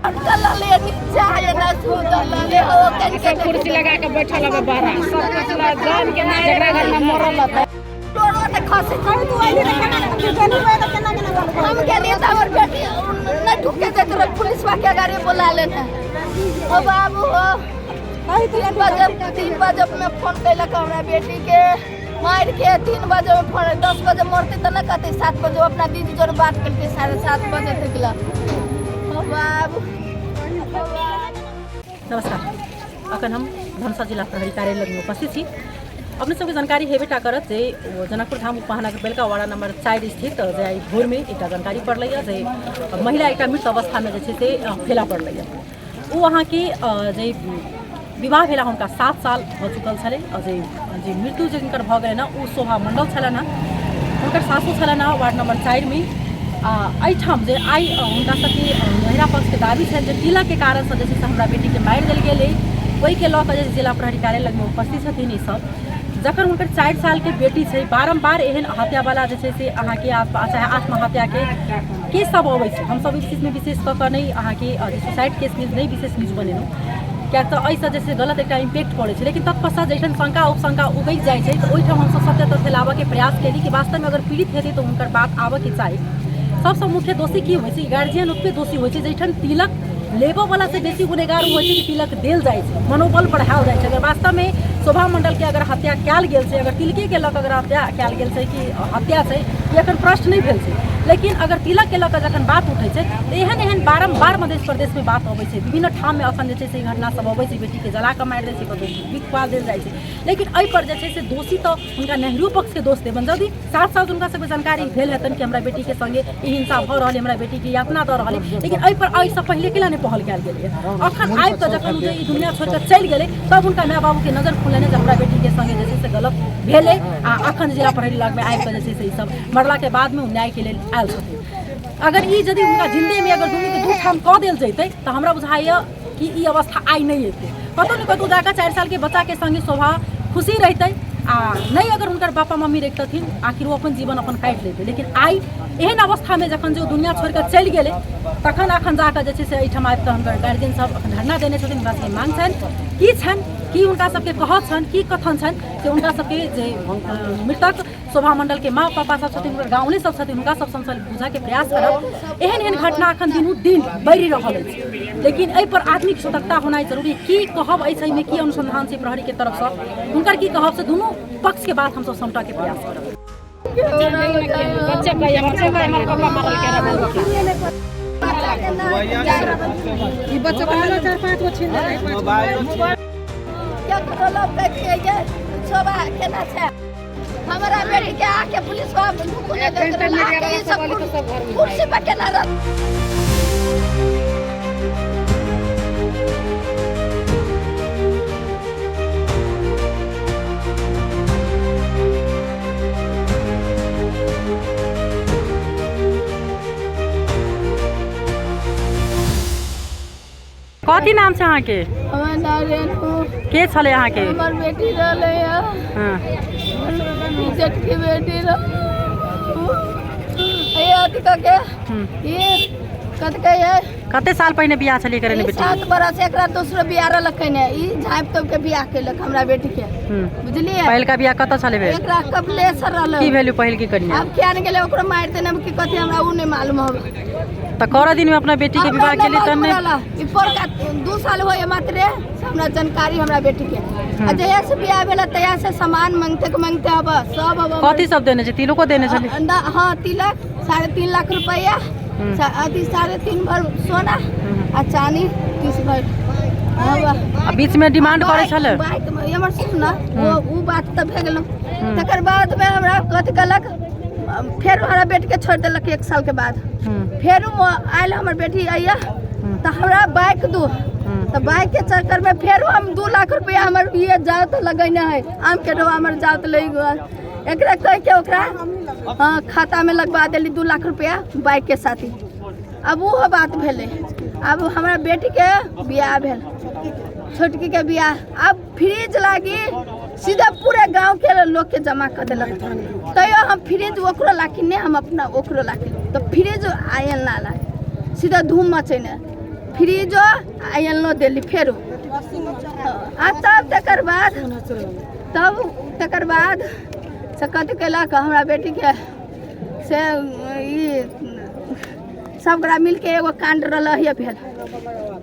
सब कुर्सी लगा के बैठल हवे बड़ा सब कुछ ला जान के ना जकरा घर में मरल रहता। हम गेलिए तऽ हमर बेटी नहि ढुके दैत रहै, पुलिस के गाड़ी बोला लेने। ओ बाबू हो, 3 बजे, 3 बजे में फोन कैलक हमरा बेटी के मारि के। 3 बजे में फोन, 10 बजे मरते तऽ नहि कहते। 7 बजे अपना दीदी जोर बात केलकै, 7:30 बजे तक ला। ओ बाबू, ओ बाबू। नमस्कार, अखन हम धनुषा जिला प्रहरी कार्यालय लगमे उपस्थित छी। अपने सबके जानकारी हेबे टा करत जे ओ जनकपुर धाम उपमहानगरपालिका वार्ड नंबर 4 स्थित जे आइ भोरमे एकटा जानकारी पड़लैए जे महिला एकटा मृत अवस्थामे जे छै से फेला पड़लैए। ओ अहाँके जे विवाह भेला हुनका 7 साल भऽ चुकल छलै। जे जे मृत्यु जे जिनकर भऽ गेलै ने, ओ शोभा मण्डल छलनि हेँ, हुनकर सासु छलनि हेँ वार्ड नंबर 4मे। आ एहिठाम जे आइ हुनका सबके महिला पक्षके दाबी छनि जे तिलकके कारणसँ जे छै से हमरा बेटीके मारि देल गेल अछि, ओहिके लऽ कऽ जे जिला प्रहरी कार्यालय लगमे उपस्थित छथिन ईसब, जखन हुनकर 4 सालके बेटी छै। बारम्बार एहन हत्यावला जे छै से अहाँके चाहे आत्महत्याके केस सब अबै छै। हमसब ई चीजमे विशेष कऽ कऽ नहि अहाँके सुसाइड केस नहि विशेष न्यूज बनेलहुँ, किएक तऽ एहिसँ जे छै गलत एकटा इम्पैक्ट पड़ै छै। लेकिन तत्पश्चात जैसन शंका उपशंका उगि जाइ छै, तऽ ओहिठाम हमसब सत्य तथ्य लाबऽके प्रयास केली कि वास्तवमे अगर पीड़ित हेतै तऽ हुनकर बात आबऽके चाही। सबसँ मुख्य दोषी की होइ छै? गार्जियन ओतबे दोषी होइ छै जाहिठाम तिलक लेबऽवला से बेसी गुनेगार होइ छै कि तिलक देल जाइ छै, मनोबल बढ़ाओल जाइ छै। अगर वास्तवमे शोभा मण्डलके अगर हत्या कयल गेल छै, अगर तिलकेके लऽ कऽ अगर हत्या कयल गेल छै कि हत्या छै, ई एखन प्रश्न नहि भेल छै। लेकिन अगर तिलकके लऽ कऽ जखन बात उठै छै, तऽ एहन एहन बारम्बार मध्य प्रदेशमे बात अबै छै। विभिन्न ठाममे एखन जे छै से ई घटना सब अबै छै। बेटीके जला कऽ मारि दै छै, कतहु बिख खुआ देल जाइ छै। लेकिन एहिपर जे छै से दोषी तऽ हुनका नैहरो पक्षके दोष देबनि। यदि 7 साल हुनका सबके जानकारी भेल हेतनि कि हमरा बेटीके संगे ई हिंसा भऽ रहल है, हमरा बेटीके यातना दऽ रहल है, लेकिन एहिपर एहिसँ पहिले केना नहि पहल कयल गेलै? अखन आबि कऽ जखन ओ जे ई दुनिया छोड़ि कऽ चलि गेलै, तब हुनका माय बाबूके नजर खुललनि जे हमरा बेटीके संगे जे छै से गलत भेलै। आ अखन जिला प्रहरी लगमे आबि कऽ जे छै से ई सब मरलाके बादमे ओ न्यायके लेल आयल छथिन। अगर ई यदि हुनका जिंदेमे अगर दुनूके दू ठाम कऽ देल जैतै, तऽ हमरा बुझाइए कि ई अवस्था आइ नहि एतै। कतहु ने कतहु जाकऽ 4 सालके बच्चाके संगे शोभा खुशी रहितै आ नहि अगर हुनकर पापा मम्मी रहितथिन, आखिर ओ अपन जीवन अपन काटि लेतै। लेकिन आइ एहन अवस्थामे जखन जे ओ दुनिया छोड़ि कऽ चलि गेलै, तखन अखन जाकऽ जे छै से एहिठाम आबि कऽ हुनकर गार्जियन सब अखन धरना देने छथिन। हुनका सबके मांग छनि की छनि, की हुनका सबके कहब छनि, की कथन छनि से हुनका सबके जे मृतक शोभा मण्डलके माँ पापा सब छथिन, हुनकर गाँवले सब छथिन, हुनका सब हमसब बुझऽके प्रयास करब। एहन एहन घटना एखन दिनू दिन बढ़ि रहल अछि, लेकिन एहिपर आदमीके सतर्कता होनाइ जरूरी। की कहब अछि एहिमे, की अनुसंधान छै प्रहरीके तरफसँ, हुनकर की कहब से दुनू पक्षके बात हमसब समटऽके प्रयास करब। बच्चा के हमर पापा मारल के रहे। ई बच्चा के चार पाँच गो छीन लेलै। क्या करल देखिए शोभा केना छै। हमारा बेटी के आके पुलिस बाबू ढुकने देत रहल, आके ई सब कुर्सी पर केना रह। कथी नाम छै अहाँके? हमर नाम रेणु। के छलै अहाँके? हमर बेटी रहलै है। जेठकी बेटी रहलै। अथी कऽ के ई कथी कहै? कते साल पहिने बियाह छलियै करेने ई बेटी? 7 बरस। एकरा दोसरो बियाह रहलक ने, ई झाँपि तोप के बियाह केलक हमरा बेटी के। बुझलियै? पहिलका बियाह कतऽ छलै भेल? एकरा कपिलेश्वर रहलै। की भेलु पहिल की कनिया? आब किया नहि गेलै, ओकरो मारि देने की कथी, हमरा ओ नहि मालूम हवे। तऽ करऽ दिनमे अपना बेटी के विवाह केली तऽ नहि? ई पोरका 2 साल होय मात्रे से हमरा जानकारी हमरा बेटी के। आ जहिया से बियाह भेल, तहिया से सामान मांगते के मांगते हब सब हब। कथी सब देने छै? तिलको देने छलै? हाँ, तिलक 3.5 लाख रुपया, अथी 3.5 भर सोना आ चानी 30 भर हब। आ बीच में डिमांड करै छलै? बाइक में हमर सुन ना, वो उ बात तऽ भए गेल। तकर बाद में हमरा कथी कहलक, फेर हमरा बेटी के छोड़ि देलक एक साल के बाद। फेर आयल हमर बेटी आइया तऽ हमरा बाइक दू। तऽ बाइक के चक्कर में फेर हम 2 लाख रुपया हमर ये जात लगेने है, आम के डोबा हमर जात लग गेल। एकरा कह के ओकरा हाँ खाता में लगवा देली 2 लाख रुपया बाइक के साथी। अब वो बात भेलै। अब हमरा बेटी के बियाह भेल, छोटकी के बियाह। अब फ्रिज लागी सीधा पूरे गांव के लोग के जमा कर देलक, तैयो हम फ्रिज ओकरो लाखिन नहि, हम अपना ओकरो लाखिन। तऽ फ्रिज आयल ना ला, सीधा धूम मचेने। फ्रिजो आ एलनो देली फेरो। आ तब तकर बाद तब तकर बाद से कथी केलक हमरा बेटीके से ई सब गोरा मिलके एगो काण्ड रहल भेल,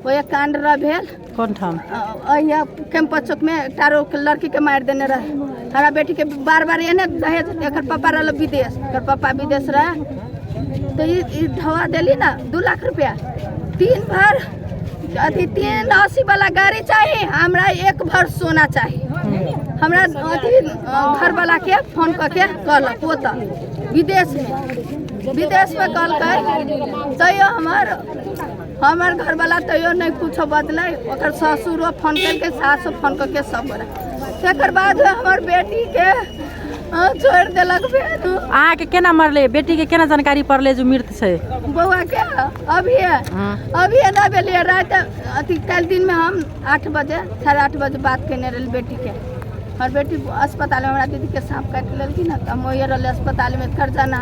ओहि काण्ड रह भेल। कोन ठाम? अहिया कैंपस चौकमे एकटा आरो लड़कीके मारि देने रहे। हमरा बेटीके बार बार एने दहेज, एकर पापा रहल विदेश, एकर पापा विदेश रहे, तऽ ई ढवा देली ने 2 लाख रुपया, 3 भर अथी 380 वाला गाड़ी चाही हमरा, 1 भर सोना चाही हमरा। अथी घरवाला के फोन कऽ के कहलक ओतऽ विदेशमे कहलकै, तैयो हमर हमर घरवाला तैयो नहि कुछो बदलै। ओकर ससुरो फोन केलकै, सासो फोन कऽ के सब गोरा। तकर बाद हमर बेटीके छोड़ि देलक फेर। अहाँके केना मरलै बेटीके? केना जानकारी पड़लै जे मृत छै? बौआके अभी अभी एना भेलियै राति अथी काल्हि दिनमे हम 8 बजे 8:30 बजे बात केने रहली बेटीके। हमर बेटी अस्पतालमे, हमरा दीदीके साँप काटि लेलखिन ने, तऽ हम ओहि रहलै अस्पतालमे करजना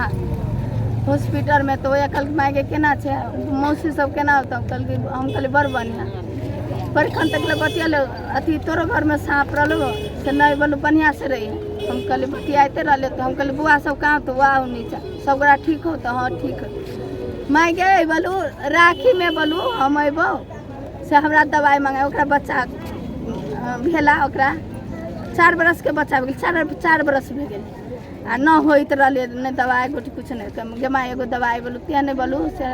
हॉस्पिटलमे। तऽ ओहे कहलकै, मायके केना छै, मौसी सब केना होतौ? कहलकै, हम कहलियै बड़ बढ़िआँ। बड़खन तक ले बतियल, अथी तोरो घरमे साँप रहलो से नहि बोलू, बढ़िआँ से रही। हम कहलियै बतियाइते रहलै, तऽ हम कहलियै बौआ सब कहाँ? तऽ वाह नीचा सब गोरा ठीक हो? तऽ हाँ ठीक है। माय गे बोलू राखीमे बोलू हम अयबौ से हमरा दवाइ मंगाय। ओकरा बच्चा भेला, ओकरा 4 बरसके बच्चा भेल, 4 बरस भए गेल आ न होइत रहलै, नहि दवाइ गोटी किछु नहि। गे माय एगो दवाइ बोलू किया नहि बोलू से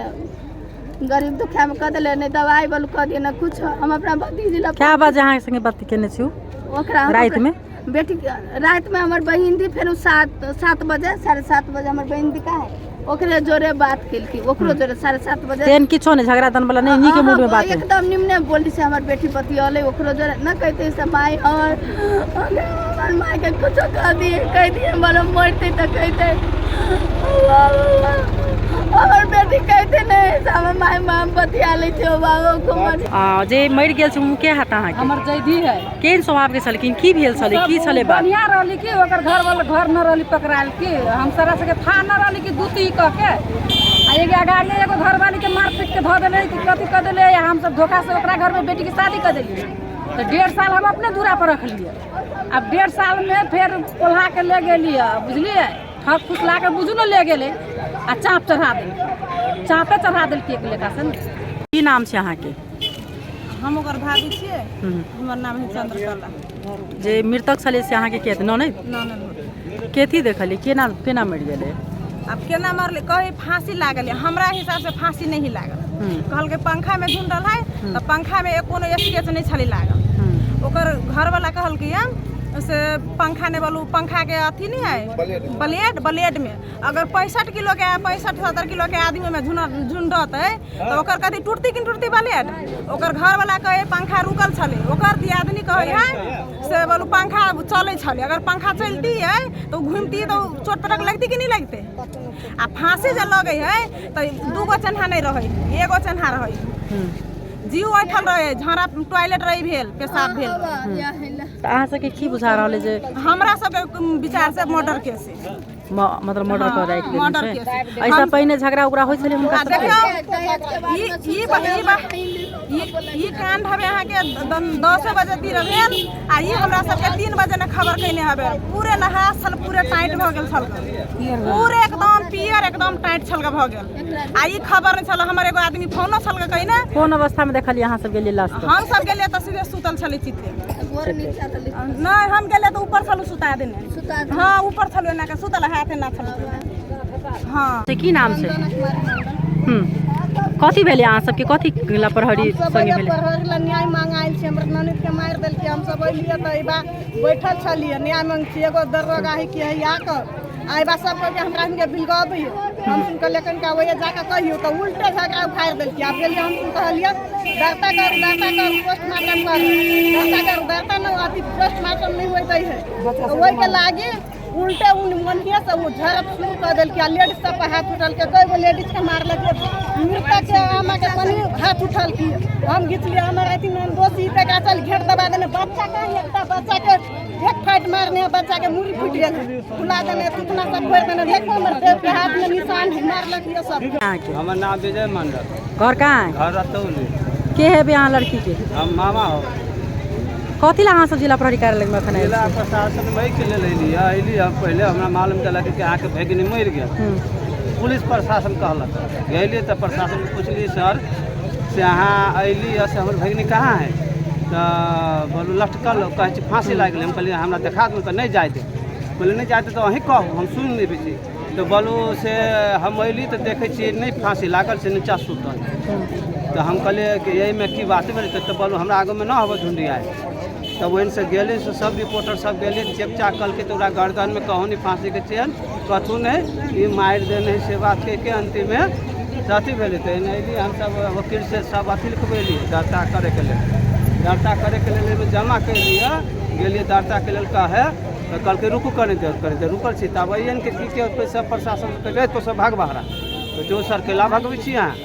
गरीब दुखियामे कऽ देलै, नहि दवाइ बोलू कऽ दियै, नहि किछु। हम अपना भतीजी लए। कए बजे अहाँके संगे बात केने छी उ? ओकरा हम रातिमे? बेटी रातिमे हमर बहिन दी फेर 7 बजे 7:30 बजे हमर बहिन दी का है ओकरे जोरे बात केलकी, ओकरो जोरे 7:30 बजे। तेहन किछो नहि झगड़ा तन वाला नहि, नीके मूडमे बात है। एकदम निम्ने बोली से हमर बेटी बतियलै ओकरो जोरे न कहते से माय हमर माय के कुछो कह दिए, कह दिए बोलो मरते तऽ कहते हमर बेटी कहते नहीं से हमर माय माम बतिया लै छै बाबू कुमार। जे मरि गेल छै ओ के हाथ अहाँके? हमर जैधी है। केहन स्वभावके छलखिन? की भेल छलै, की छलै बात? बढ़िया रहली कि ओकर घर वाला घर न रहली पकड़ायल कि हम सारा सबके था न रहली कि दूती कह के आ एगो अगाड़ी एगो घरवाली के मार पीट के धऽ देले कि कथी कऽ देले। हम सब धोखा से ओकरा घर में बेटी के शादी कर देलियै, तऽ 1.5 साल हम अपने दूरा पर रखलियै। आब 1.5 साल में फेर पोल्हा के ले गेलियै, बुझलियै, ठक फुसला के बुझू ने ले गेलै आ चाँप चढ़ा देलकै, चाँपे चढ़ा देलकै एक लेखा से ने। की नाम छै अहाँके? हम ओकर भाभी छियै। हमर नाम है चंद्रकला। जे मृतक छलै से अहाँके के ननैद? ननद। केथी देखलियै, केना केना मरि गेलै? आब केना मरलै कही फांसी लागल है, हमरा हिसाब से फांसी नहीं लागल। कहलकै पंखा में झुंडल है, तऽ पंखा में कोनो स्केच नहीं छलै लागल। ओकर घरवाला कहलकै से पंखा नहीं बोलू, पंखा के अथी नहीं है ब्लेड, ब्लेड में अगर 65 किलो के 65-70 किलो के आदमी में झुंडतै तऽ ओकर कथी टूटती कि टूटती ब्लेड? ओकर घरवाला कहे पंखा रुकल छलै, ओकर दियादनी कहै है से बोलू पंखा चलै छलै, अगर पंखा चलती है तऽ घूमती तऽ चोट पटक लगती कि नहीं लगते? आ फांसी जे लगै है तऽ 2 गो चेन्हा नहीं रहै, एगो चेन्हा रहै, जीव ऐठल रहे, झाड़ा टॉयलेट रही भेल, पेशाब भेल। तऽ अहाँ सबके की बुझा रहल है जे? हमरा सबके विचार से मर्डर केस है। मतलब मर्डर कऽ राखि देने मर्डर छै? केस। एहिसँ पहिने झगड़ा उगड़ा होइ छलै हुनका आ सबके? देखियौ ई ई ई बा- ई ई कांड हवे अहाँके 10 बजे तिर भेल आ ई हमरा सबके 3 बजे ने खबर कयने हवे। पूरे नहास छल, पूरे टाइट भऽ गेल छल, पूरे एकदम पियर एकदम टाइट छल भऽ गेल आ ई खबर नहि छल। हमर एगो आदमी फोनो छल कहिने। कोन अवस्थामे देखलियै अहाँ सब गेलियै लाश के? हम सब गेलियै तऽ सीधे सुतल छलै चिते। नहि, हम गेलियै तऽ ऊपर छलू सुता देने। हाँ, ऊपर छलू एना के सुतल, हाथ एना छलू। हाँ। से की नाम छै? कथी भेलै अहाँ सबके? कथी ला प्रहरी संगे भेलै? प्रहरी ला न्याय मांग आयल छी। हमर ननद के मारि देलकै। हम सब अयलियै तऽ एबा बैठल छलियै, न्याय मांग छी। एगो दरोगा है कि है आकऽ आ एबा सब कहलकै हमरा हिनके बिलगबियौ। हम सुन कहलियै कनिका ओहिए जाकऽ कहियौ तऽ उल्टे झगड़ा उखाड़ि देलकै। आब गेलियै, हम सुन कहलियै दर्ता करू, दर्ता करू, पोस्टमार्टम करू, दर्ता करू, दर्ता नहि अथी पोस्टमार्टम नहि होइ दै है, तऽ ओहिके लागी उल्टे उन मनिए से ओ झड़प शुरू कऽ देलकै आ लेडीज सब पर हाथ उठलकै। कई गो लेडीज के मारलकै। मृतक के आमा के तनी हाथ उठलकै, हम घिचलियै। हमर अथी दोषी तक चल घेर दबा देने। बच्चा के एकटा बच्चा के एक फाइट मारने है, बच्चा के मुड़ी फूटि गेल, फुला देने, थुथना सब फोड़ि देने। देखो हमर देह के हाथ में निशान है, मारलक ये सब। अहाँके? हमर नाम विजय मंडल। घर कहाँ है? घर रतौली। के हेबै अहाँ लड़कीके? हम मामा हो। कथी ला अहाँ सब जिला प्रहरी कार्यालयमे एखन आयल जिला छी? प्रशासन में के लेल अयली है। अयली हम पहले हमरा मालूम चलक कि अहाँके भगिनी मरि गेल। पुलिस प्रशासन कहलक, गयली तऽ प्रशासन पुछली, सर से अहाँ अयली है से हमर भगिनी कहाँ है? तऽ बोलू लटकल, कहै छै फाँसी लागि गेलै। हम कहलियै हमरा देखा दू। तऽ नहि जाय दे। कहलियै नहि जाय दे तऽ अहीँ कहू, हम सुनि लेबै छी। तऽ बोलू से हम अयली तऽ देखै छियै नहि फाँसी लागल छै, नीचा सुतल। तऽ हम कहलियै कि एहिमे की बात भेलै? तऽ बोलू हमरा आगूमे नहि होबे ढूँढियाइ। तब ओहिसँ गेली से सब रिपोर्टर सब गेली, चेक चाक कलकै तऽ ओकरा गर्दनमे कहूँ नहि फाँसीके चेन कथू नहि, ई मारि देने है। से बात कहिके अन्तिममे अथी भेलै। तऽ एने अयली हमसब वकीलसँ सब अथी लिखबेली दर्ता करैके लेल। दर्ता करैके लेल एहिमे जमा कैलियै, गेलियै दर्ताके लेल कहै तऽ कहलकै रुकू कनि देर, कनि देर रुकल छी। तब अइयन के की के सब प्रशासन कहै तो सब भाग बहरा। तऽ जो सर केला भगबै छी अहाँ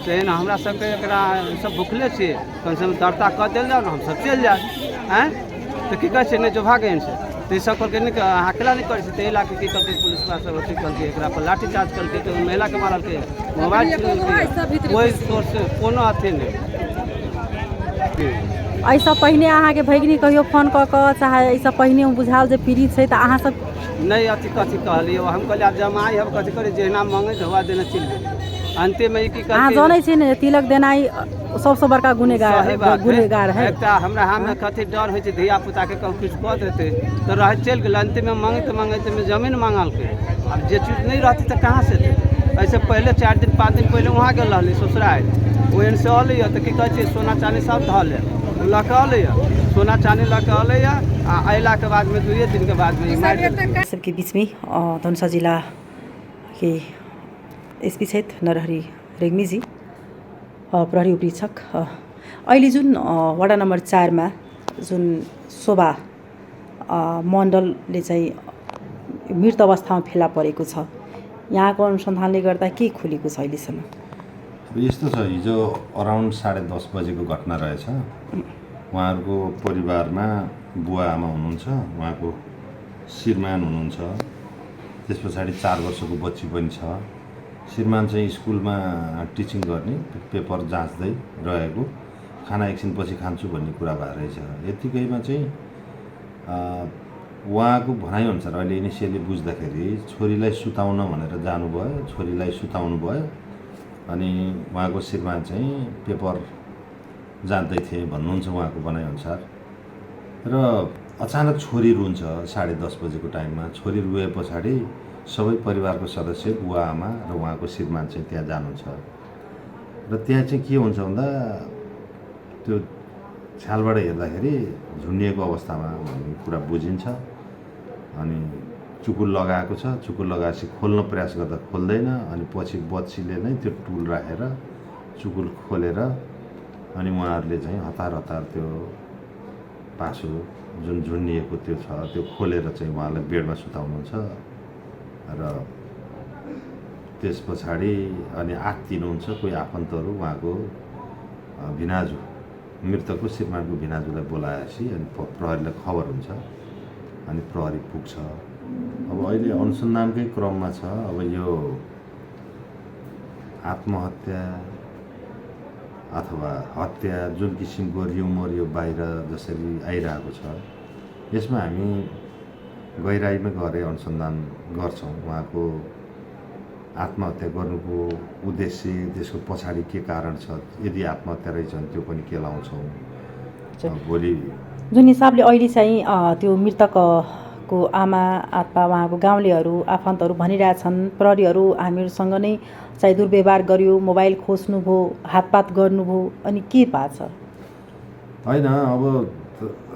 से ने हमरा सबके एकरा सब भुखले छियै, कमसँ कम दर्ता कऽ देल जाउ ने, हमसब चलि जायब। आँय तऽ की कहै छै नहि जो भागे से। तऽ ईसब कहलकै नहि अहाँ अकेला नहि करै छी। तऽ एहि लए कऽ की कहलकै पुलिसवला सब अथी कहलकै, एकरा पर लाठी चार्ज केलकै तऽ महिलाके मारलकै, मोबाइल छीन लेलकै। कोइ सोर्स कोनो अथी नहि। एहिसँ पहिने अहाँके भगिनी कहियो फोन कऽ कऽ चाहे एहिसँ पहिने बुझायल जे पीड़ित छै तऽ अहाँ सब नहि अथी कथी कहलियै। हम कहलियै आब जमाइ हम कथी करी, जहिना मङ्गैत हुआ देने चलि गेलै। अन्तिममे ई की अहाँ कहलकै जनै छियै ने जे तिलक देनाइ सबसँ बड़का गुनेगार सही बात है। गुनेगार है। एकटा हमरा हाथमे कथी डर होइ छै, धिया पुताके कहूँ किछु कऽ देतै तऽ रहैत चलि गेलै। अन्तिममे मङ्गैत मङ्गैतमे जमीन माँगलकै। आब जे चीज नहि रहतै तऽ कहाँ से देतै? एहिसँ पहिले 4 दिन 5 दिन पहिले वहाँ गेल रहलै ससुराल, ओहन से अलैए तऽ की कहै छै सोना चानी सब धऽ ले ओ लऽ कऽ अलैए, सोना चानी लऽ कऽ अलैए आ अयलाके बादमे 2 दिनके बादमे ई मारि देलकै। सबके बीचमे धनुषा जिलाके एसपी छथि नरहरि रेग्मीजी, प्रहरी उपरीक्षक। अहिले जुन वडा नम्बर 4 मा जुन शोभा मण्डलले चाहिँ मृत अवस्थामा फेला परेको छ, यहाँको अनुसन्धानले गर्दा के खुलेको छ अहिलेसम्म? अब यस्तो छ, हिजो अराउन्ड 10:30 बजेको घटना रहेछ। उहाँहरूको परिवारमा बुवा आमा हुनुहुन्छ, उहाँको श्रीमान हुनुहुन्छ, त्यस पछाडि 4 वर्षको बच्ची पनि छ। श्रीमान चाहिँ स्कुलमा टिचिङ गर्ने, पेपर जाँच्दै रहेको, खाना एकछिनपछि खान्छु भन्ने कुरा भएको रहेछ। यत्तिकैमा चाहिँ उहाँको भनाइअनुसार अहिले इनिसियली बुझ्दाखेरि छोरीलाई सुताउन भनेर जानुभयो, छोरीलाई सुताउनु भयो अनि उहाँको श्रीमान चाहिँ पेपर जाँच्दै थिए भन्नुहुन्छ उहाँको भनाइअनुसार। र अचानक छोरी रुन्छ 10:30 बजेको टाइममा। छोरी रुए पछाडि सबै परिवारको सदस्य बुवा आमा र उहाँको श्रीमान चाहिँ त्यहाँ जानुहुन्छ र त्यहाँ चाहिँ के हुन्छ भन्दा त्यो छ्यालबाट हेर्दाखेरि झुन्डिएको अवस्थामा भन्ने कुरा बुझिन्छ। अनि चुकुल लगाएको छ, चुकुल लगाएपछि खोल्न प्रयास गर्दा खोल्दैन अनि पछि बच्चीले नै त्यो टुल राखेर चुकुल खोलेर अनि उहाँहरूले चाहिँ हतार हतार त्यो पासो जुन झुन्डिएको त्यो छ त्यो खोलेर चाहिँ उहाँलाई बेडमा सुताउनुहुन्छ र त्यस पछाडि अनि आत्तिनुहुन्छ कोही आफन्तहरू उहाँको भिनाजु, मृतकको श्रीमानको भिनाजुलाई बोलाएपछि अनि प्रहरीलाई खबर हुन्छ अनि प्रहरी पुग्छ। अब अहिले अनुसन्धानकै क्रममा छ। अब यो आत्महत्या अथवा हत्या जुन किसिमको र्युमर यो बाहिर जसरी आइरहेको छ यसमा हामी गहिराइमा गएर अनुसन्धान गर्छौँ। उहाँको आत्महत्या गर्नुको उद्देश्य, त्यसको पछाडि के कारण छ, यदि आत्महत्या रहेछ भने त्यो पनि केलाउँछौँ भोलि। जुन हिसाबले अहिले चाहिँ त्यो मृतक को आमा आप्पा उहाँको गाउँलेहरू आफन्तहरू भनिरहेछन् प्रहरीहरू हामीहरूसँग नै चाहिँ दुर्व्यवहार गर्यो, मोबाइल खोज्नुभयो, हातपात गर्नुभयो, अनि के भएको छ? होइन, अब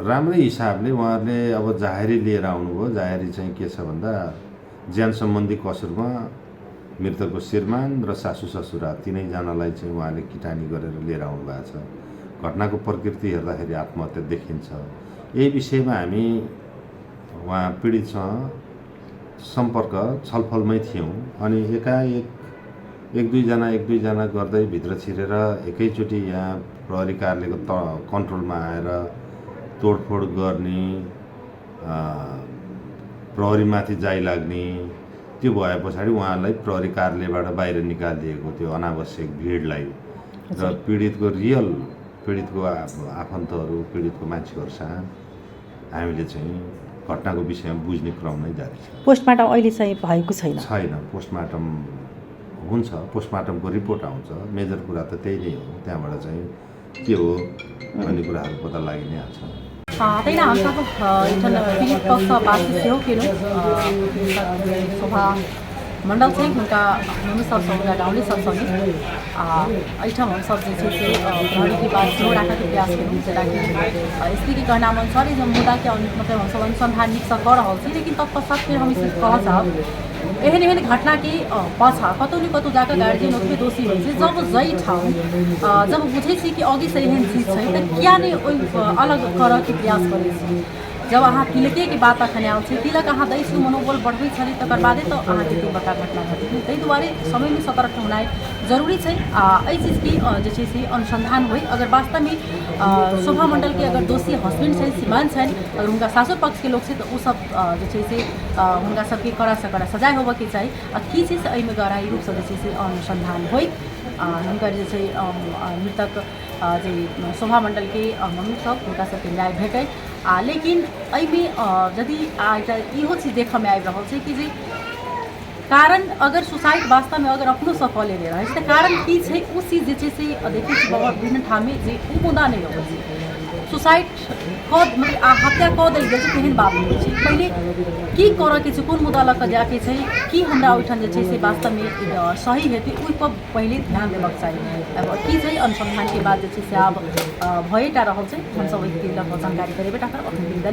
राम्रै हिसाबले उहाँहरूले अब जाहेरी लिएर आउनुभयो। जाहेरी चाहिँ के छ भन्दा ज्यान सम्बन्धी कसुरमा मृतकको श्रीमान र सासू ससुरा तिनैजनालाई चाहिँ उहाँले किटानी गरेर लिएर आउनु भएको छ। घटनाको प्रकृति हेर्दाखेरि आत्महत्या देखिन्छ। यही विषयमा हामी उहाँ पीडितसँग सम्पर्क छलफलमै थियौँ अनि एकाएक एक दुईजना गर्दै भित्र छिरेर एकैचोटि यहाँ प्रहरी कार्यालयको कन्ट्रोलमा आएर तोडफोड गर्ने, प्रहरीमाथि जाइ लाग्ने, त्यो भए पछाडि उहाँलाई प्रहरी कार्यालयबाट बाहिर निकालिदिएको त्यो अनावश्यक भिडलाई र पीडितको रियल पीडितको आफन्तहरू, पीडितको मान्छेहरूसँग हामीले चाहिँ घटनाको विषयमा बुझ्ने क्रम नै जारी छ। पोस्टमार्टम अहिले चाहिँ भएको छैन? छैन, पोस्टमार्टम हुन्छ, पोस्टमार्टमको रिपोर्ट आउँछ। मेजर कुरा त त्यही नै हो, त्यहाँबाट चाहिँ के हो भन्ने कुराहरू पत्ता लागि नै हाल्छ। तहिना हमसब एहिठाम पीड़ित पक्षसँ बातचीत सेहो केलहुँ। शोभा मण्डल छै, हुनका मम्मी सबसँ, हुनका गाउँले सबसँगे। आ एहिठाम हमसब जे छै से प्रहरीके बात सेहो राखयके प्रयास केलहुँ, जेनाकि स्त्रीके कहनाम अनुसार जे मुद्दाके मतलब हमसब अनुसन्धान नीकसँ कऽ रहल छी। लेकिन तत्पश्चात फेर हम ई चीज कहऽ चाहब, एहन एहन घटनाके पाछाँ कतहु ने कतहु जाकऽ गार्जियन ओतबे दोषी होइ छै। जब जाहि ठाम जब बुझै छी कि अघिसँ एहन चीज छै तऽ किया नहि ओहि अलग करऽके प्रयास करै छी? जब अहाँ तिलकेके बात अखन आयल छै, तिलक अहाँ दै छी, मनोबल बढ़बै छलै, तकर बादे तऽ अहाँके एते बड़का घटना घटै। ताहि दुआरे समयमे सतर्क होनाइ जरूरी छै। आ एहि चीजके जे छै से अनुसन्धान होइ। अगर वास्तवमे शोभा मण्डलके अगर दोषी हस्बैंड छनि, श्रीमान छनि, अगर हुनका सासुर पक्षके लोक छै, तऽ ओसब जे छै से हुनका सबके कड़ासँ कड़ा सजाय होबऽके चाही। आ की छै से एहिमे गहराइ रूपसँ जे छै से अनुसन्धान होइ। हुनकर जे छै मृतक जे शोभा मण्डलके मम्मी सब, हुनका सबके न्याय भेटै। आ लेकिन एहिमे यदि एकटा इहो चीज देखऽमे आबि रहल छै कि जे कारण अगर सुसाइड वास्तवमे अगर अपनोसँ कऽ लेने रहै छै तऽ कारण की छै, ओ चीज जे छै से देखै छी बहुत विभिन्न ठाममे जे ओ मुद्दा नहि अबै छै। सुसाइड कऽ मतलब हत्या कऽ देल गेल छै तेहन बात नहि होइ छै। पहिले की करऽके छै, कोन मुद्दा लऽ कऽ जायके छै, की हमरा ओहिठाम जे छै से वास्तवमे सही हेतै, ओहिपर पहिले ध्यान देबाक चाही। आब की छै अनुसन्धानके बाद जे छै से आब भएटा रहल छै। हमसब ओहिके लऽ कऽ जानकारी करेबे टा करब। अखन विदा।